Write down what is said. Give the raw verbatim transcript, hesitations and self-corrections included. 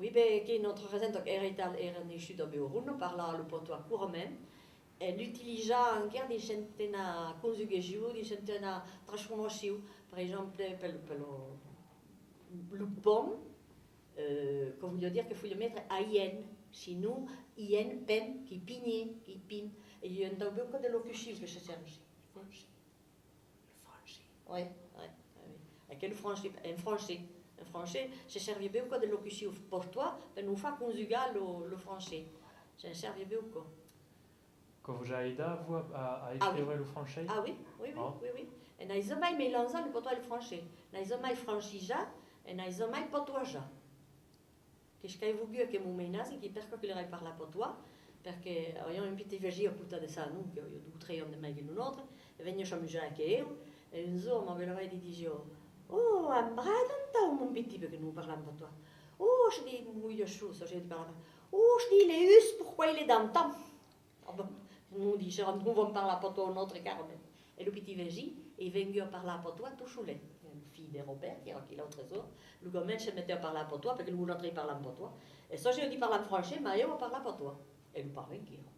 Oui, ben, que nòstre regent, donc, èra ital-, èra neishut a Beurona, parlava lo patois corrament, e l'utilizava enquèra dins certana conjugacion, dins certana transformacion, per exemple, pel, pel, lo pont, eh, que voliá dire que foliá metre A I N, sinon I N, pen, qui pinhe, qui pin. E i a entau beucòp de locucion que se servís. Francés. Le francés. Oui, oui, oui, oui. Aquel francés, en francés, en francés, se servís beucòp de locucion patois per nos far conjugar lo, lo francés. Se'n servís beucòp. Que vos a aidat, vos, a, a escriure lo francés? Ah oui, oui, oui, oui, oui. E n'ai jamai melanjat lo patois e lo francés. N'ai jamai francizat e n'ai jamai patoisat. Qu'es qu'ai vogut que mon mainatge, que per quò que lor ai parlat patois, perque aviam un pitit vesin a costat de Sanon, que aviá dos tres ans de mai que lo nòstre, e veniá s'amusar que eu, e un jorn m'avelava e disiá: "Oh, ambrada entau, mon pitit", perque nos parlam patois. "Oh", se ditz, mon uèlh sord, se ditz, parlava: "Oh", se ditz, "le us, pourquoi il est dans tant?" Ah bon, nos dissèram, nos vam parlar patois nòstre carrament. E lo pitit vesin es vengut a parlar patois tot solet. E lo filh de Robèrt, qu'èra aquí l'autre jorn, lo gamin se metèt a parlar patois, perque lo nòstre parlam patois. E çò, se ditz, parlam francés, mas eu a parlar patois. E lo parla enquèra.